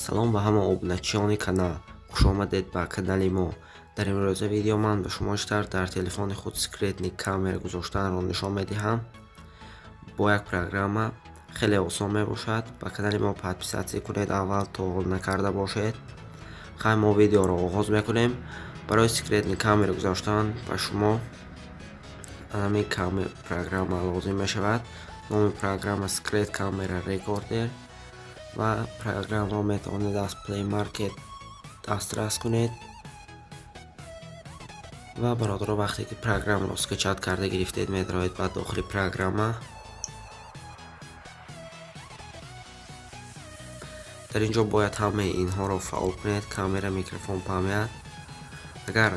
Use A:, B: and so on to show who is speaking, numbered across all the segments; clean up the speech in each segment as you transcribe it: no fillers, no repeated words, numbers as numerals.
A: Салом ба ҳама обуначиёни канал. Хушомадед ба канали мо. Дар имрӯза видео ман ба шумо чӣ тавр дар телефони худ скрытный камера гузоштанро нишон медиҳам. Бо як программа хеле осон мебошад. Ба канали мо подписаться кунед аввал, то накарда бошед. Хай, мо видеоро оғоз мекунем. Барои скрытный камера гузоштан ба шумо ҳамин программа лозим мешавад. Номи программа Secret Camera Recorder ва программаро метавонед аз Play Market дастрас кунед. Ва бародаро, вақте ки программаро скачать карда гирифтед, медароед ба дохили программа. Дар ин ҷо бояд ҳамаи инҳоро фаъол кунед: камера, микрофон, память. Агар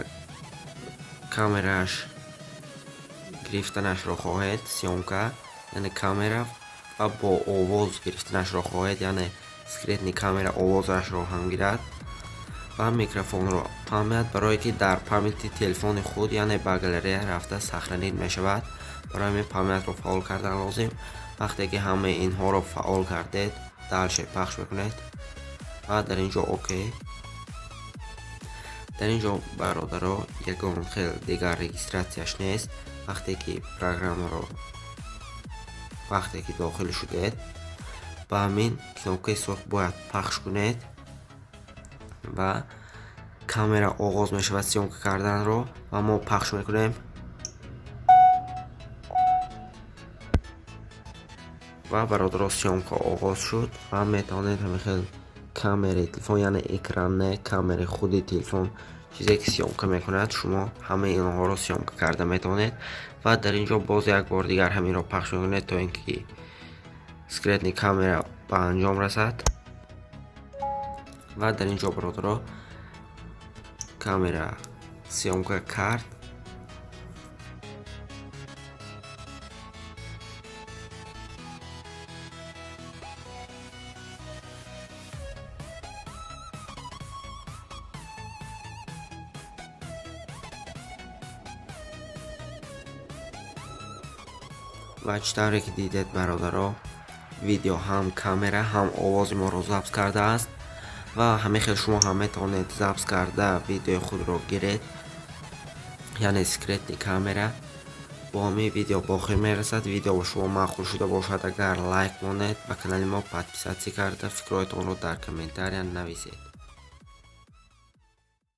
A: камерааш гирифтанашро хоҳед, съёмка, яъне камера, ва бо овоз гирифтанашро хоҳед, яъне скрытный камера овозашро ҳам гирад, ва микрофонро, память, барое ки дар памяти телефони худ, яъне ба галерея рафта сохранить мешавад. Барои ҳамин памятро фаъол кардан лозим. Вақте ки ҳамаи инҳоро фаъол кардед, дальше пахш мекунед ва дар ин ҷо окей. Дар ин ҷо, бародаро, ягон хел дигар регистрацияш нест. Вақте ки программаро, вақте ки дохил шудед, ба ҳамин кнопкаи сурх бояд пахш кунед ва камера оғоз мешавад съёмка карданро. Ва мо пахш мекунем ва, бародаро, съёмка оғоз шуд. Ва метавонед ҳамин хел камераи телефон, яъне экран не, камераи худи телефон, чизе ки съёмка мекунад, шумо ҳамаи инҳоро съёмка карда метавонед. Ва дар ин ҷо боз як бор дигар ҳаминро пахш мекунед, то ин ки скрытный камера ба анҷом расад. Ва дар ин ҷо, бародаро, камера съёмка кард. Ва чӣ тавре ки дидед, бародаро, видео ҳам камера, ҳам овози моро запись кардааст. Ва ҳамин хел шумо ҳам метавонед запись карда видеои худро гиред, яъне скрытный камера. Бо ҳамин видео ба охир мерасад. Видео ба шумо маъқул шуда бошад, агар лайк монед, ба канали мо подписаться карда, фикрҳоятонро дар комментария нависед.